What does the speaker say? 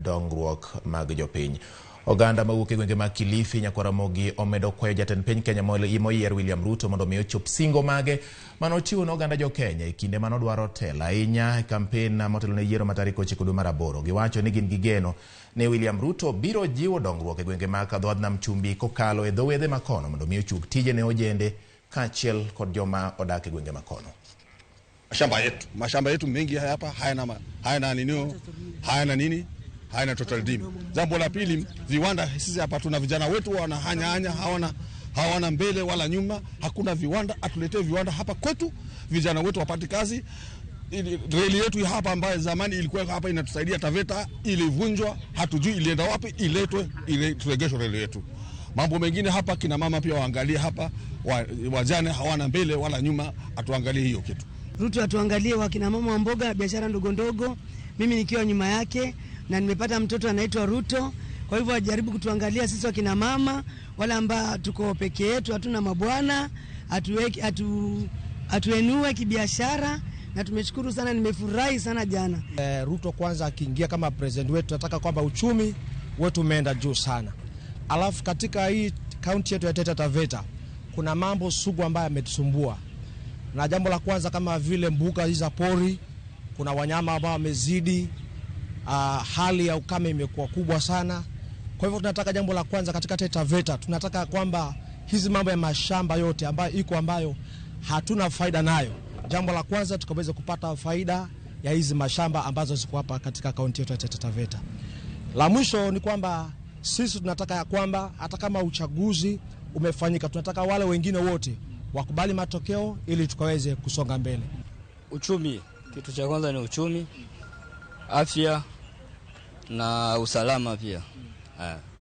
Dongruok mag jopiny. Oganda mawuok e gwenge mag Kilifi, Nyakwaramogi omedo kwayo jatend piny Kenya moyier William Ruto mondo mi ochop singo mage manochiwo ne oganda jo Kenya e kinde manodwaro telo ahinya e kampen motelo ne yiero ma tarik 9 dwe mar aboro. Giwacho ni gin gi geno ni William Ruto biro jiwo dongruok e gwenge mag dho wadh nam chumbi kokalo e dho wedhe makono mondo mi ochug tije ne ojende kaachiel kod joma odak e gwenge makono. Mashamba yetu mengi hapa hayana nini, hayana nini, hayana total deed. Jambo la pili, viwanda, sisi hapa tuna vijana wetu wanahanya, hawana mbele wala nyuma, hakuna viwanda. Atuletee viwanda hapa kwetu, vijana wetu wapate kazi. Reli yetu hapa ambayo zamani ilikuwa hapa inatusaidia Taveta ilivunjwa, hatujui ilienda wapi, iletwe ile turegeshwe reli yetu. Mambo mengine hapa, kina mama pia waangalie hapa, wajane hawana mbele wala nyuma, atuangalie hiyo kitu. Ruto atuangalie wakina mama wa mboga, biashara ndogo ndogo, mimi nikiwa nyuma yake na nimepata mtoto anaitwa Ruto. Kwa hivyo ajaribu kutuangalia sisi wakina mama wala ambao tuko peke yetu, hatuna mabwana, atuenue kibiashara na tumeshukuru sana, nimefurahi sana jana. Ruto kwanza akiingia kama president wetu, nataka kwamba uchumi wetu umeenda juu sana. Alafu katika hii kaunti yetu ya Taita Taveta kuna mambo sugu ambayo yametusumbua. Na jambo la kwanza kama vile mbuga hizi za pori, kuna wanyama ambao wamezidi, hali ya ukame imekuwa kubwa sana. Kwa hivyo tunataka jambo la kwanza katika Taita Taveta, tunataka kwamba hizi mambo ya mashamba yote ambayo iko ambayo hatuna faida nayo, jambo la kwanza tukaweze kupata faida ya hizi mashamba ambazo ziko hapa katika kaunti yetu ya Taita Taveta. La mwisho ni kwamba sisi tunataka ya kwamba hata kama uchaguzi umefanyika, tunataka wale wengine wote wakubali matokeo ili tukaweze kusonga mbele. Uchumi, kitu cha kwanza ni uchumi, afya na usalama pia.